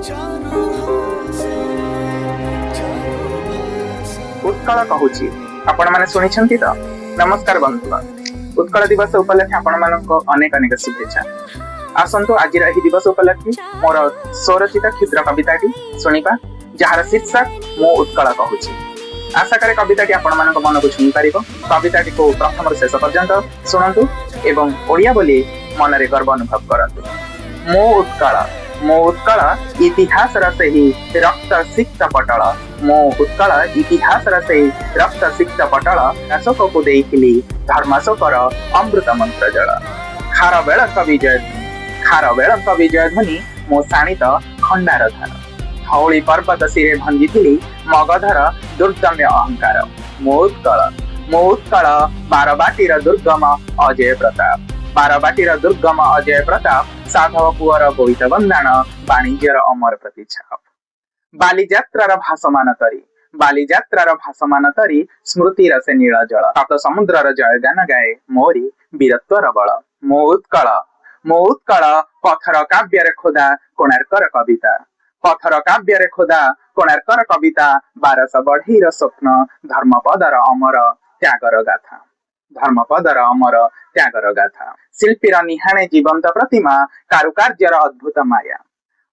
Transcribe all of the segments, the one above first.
ଚାରୁହାସ, ଚାରୁଭାଷା। ଉତ୍କଳ କହୁଛି, ଆପଣମାନେ ଶୁଣିଛନ୍ତି ତ? ନମସ୍କାର ବନ୍ଧୁଗଣ, ଉତ୍କଳ ଦିବସ ଉପଲକ୍ଷେ ଆପଣମାନଙ୍କୁ ଅନେକ ଅନେକ ଶୁଭେଚ୍ଛା। ଆସନ୍ତୁ, ଆଜିର ଏହି ଦିବସ ଉପଲକ୍ଷେ ମୋର ସ୍ୱରଚିତ କ୍ଷୁଦ୍ର କବିତାଟି ଶୁଣିବା, ଯାହାର ଶୀର୍ଷକ "ମୁଁ ଉତ୍କଳ କହୁଛି"। ଆଶା କରେ କବିତାଟି ଆପଣମାନଙ୍କ ମନକୁ ଛୁଇଁ ପାରିବ। କବିତାଟିକୁ ପ୍ରଥମରୁ ଶେଷ ପର୍ଯ୍ୟନ୍ତ ଶୁଣନ୍ତୁ ଏବଂ ଓଡ଼ିଆ ବୋଲି ମନରେ ଗର୍ବ ଅନୁଭବ କରନ୍ତୁ। ମୁଁ ଉତ୍କଳ। ମୁଁ ଉତ୍କଳ, ଇତିହାସର ସେହି ରକ୍ତ ସିକ୍ତ ପଟଳ। ମୁଁ ଉତ୍କଳ, ଇତିହାସର ସେହି ରକ୍ତ ସିକ୍ତ ପଟଳ। ଅଶୋକକୁ ଦେଇଥିଲି ଧର୍ମାଶୋକର ଅମୃତ ମନ୍ତ୍ର ଜଳ। ଖାରବେଳଙ୍କ ବିଜୟ, ଖାରବେଳଙ୍କ ବିଜୟ ଧ୍ୱନି ମୋ ଶାଣିତ ଖଣ୍ଡାର ଧାର। ଧଉଳି ପର୍ବତ ଶିରେ ଭଞ୍ଜିଥିଲି ମଗଧର ଦୁର୍ଦମ୍ୟ ଅହଙ୍କାର। ମୁଁ ଉତ୍କଳ। ମୁଁ ଉତ୍କଳ, ବାରବାଟୀର ଦୁର୍ଗମ ଅଜୟ ପ୍ରତାପ। ବାରବାଟୀର ଦୁର୍ଗମ ଅଜୟ ପ୍ରତାପ, ସାଧବ ପୁଅର ବୋଇତ ବନ୍ଦାଣ, ବାଣିଜ୍ୟର ଅମର ପ୍ରତିଛାପ। ବାଲିଯାତ୍ରାର ଭାସମାନ ତରି, ବାଲିଯାତ୍ରାର ଭାସମାନ ତରି, ସ୍ମୃତିର ସେ ନୀଳ ଜଳ। ସପ୍ତ ସମୁଦ୍ରର ଜୟଗାନ ଗାଏ ମୋରି ବୀରତ୍ୱର ବଳ। ମୁଁ ଉତ୍କଳ। ମୁଁ ଉତ୍କଳ, ପଥର କାବ୍ୟରେ ଖୋଦା କୋଣାର୍କର କବିତା। ପଥର କାବ୍ୟରେ ଖୋଦା କୋଣାର୍କର କବିତା, 1200 ବଢେଇର ସ୍ୱପ୍ନ, ଧର୍ମପଦର ଅମର ତ୍ୟାଗର ଗାଥା। ଧର୍ମପଦର ଅମର ତ୍ୟାଗର ଗାଥା। ଶିଳ୍ପୀର ନିହାଣେ ଜୀବନ୍ତ ପ୍ରତିମା, କାରୁକାର୍ଯ୍ୟର ଅଦ୍ଭୁତ ମାୟା।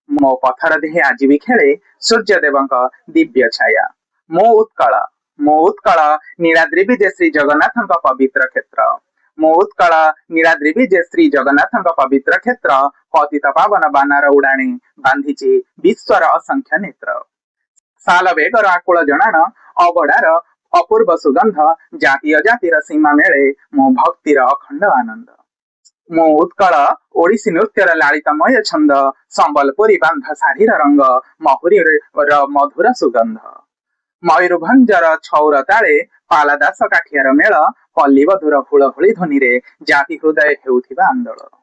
ମୋ ପଥର ଦେହେ ଆଜି ବି ଖେଳେ ସୂର୍ଯ୍ୟଦେବଙ୍କ ଦିବ୍ୟ ଛାୟା। ମୁଁ ଉତ୍କଳ। ମୁଁ ଉତ୍କଳ, ନୀଳାଦ୍ରି ବିଜେ ଶ୍ରୀ ଜଗନ୍ନାଥଙ୍କ ପବିତ୍ର କ୍ଷେତ୍ର। ମୁଁ ଉତ୍କଳ, ନୀଳାଦ୍ରି ବିଜେ ଶ୍ରୀ ଜଗନ୍ନାଥଙ୍କ ପବିତ୍ର କ୍ଷେତ୍ର। ପତିତ ପାବନ ବାନାର ଉଡାଣେ ବାନ୍ଧିଛି ବିଶ୍ୱର ଅସଂଖ୍ୟ ନେତ୍ର। ସାଲବେଗର ଆକୁଳ ଜଣାଣ, ଅବଡାର ଅପୂର୍ବ ସୁଗନ୍ଧ, ଜାତି ଅଜାତିର ସୀମା ମେଳେ ମୋ ଭକ୍ତିର ଅଖଣ୍ଡ ଆନନ୍ଦ। ମୁଁ ଉତ୍କଳ, ଓଡିଶୀ ନୃତ୍ୟର ଲାଳିତମୟ ଛନ୍ଦ, ସମ୍ବଲପୁରୀ ବାନ୍ଧ ଶାଢୀର ରଙ୍ଗ, ମହୁରୀର ମଧୁର ସୁଗନ୍ଧ। ମୟୂରଭଞ୍ଜର ଛଉର ତାଳେ, ପାଲା ଦାସ କାଠିଆର ମେଳ, ପଲ୍ଲୀବଧୂର ହୁଳହୁଳି ଧ୍ୱନିରେ ଜାତି ହୃଦୟ ହେଉଥିବା ଆନ୍ଦୋଳନ।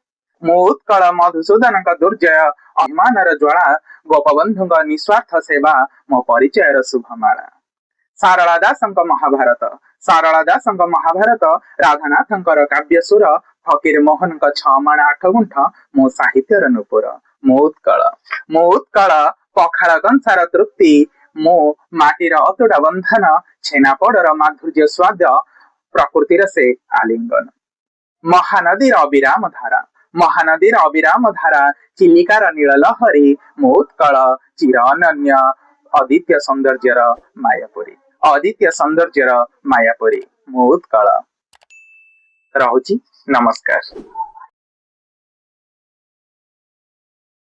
ମୁଁ ଉତ୍କଳ, ମଧୁସୂଦନଙ୍କ ଦୁର୍ଜୟ ଅଭିମାନର ଜ୍ୱାଳା, ଗୋପବନ୍ଧୁଙ୍କ ନିସ୍ୱାର୍ଥ ସେବା ମୋ ପରିଚୟର ଶୁଭମାଳା। ସାରଳା ଦାସଙ୍କ ମହାଭାରତ, ସାରଳା ଦାସଙ୍କ ମହାଭାରତ, ରାଧାନାଥଙ୍କର କାବ୍ୟ ସୁର, ଫକୀର ମୋହନଙ୍କ ଛଅ ମାଣ ଆଠ ଗୁଣ୍ଠ ମୋ ସାହିତ୍ୟର ନୂପୁର। ମୁଁ ଉତ୍କଳ। ମୁଁ ଉତ୍କଳ, ପଖାଳ କଂସାର ତୃପ୍ତି, ମୋ ମାଟିର ଅତୁଟ ବନ୍ଧନ, ଛେନାପୋଡର ମାଧୁର୍ଯ୍ୟ ସ୍ୱାଦ, ପ୍ରକୃତିର ସେ ଆଲିଙ୍ଗନ। ମହାନଦୀର ଅବିରାମ ଧାରା, ମହାନଦୀର ଅବିରାମ ଧାରା, ଚିଲିକାର ନୀଳ ଲହରୀ, ମୋ ଉତ୍କଳ ଚିର ଅନନ୍ୟ ଅଦ୍ୱିତୀୟ ସୌନ୍ଦର୍ଯ୍ୟର ମାୟାପୁରୀ, ଅଦ୍ୱିତୀୟ ସୌନ୍ଦର୍ଯ୍ୟର ମାୟାପୁରୀ। ମୁଁ ଉତ୍କଳ। ରହୁଛି, ନମସ୍କାର।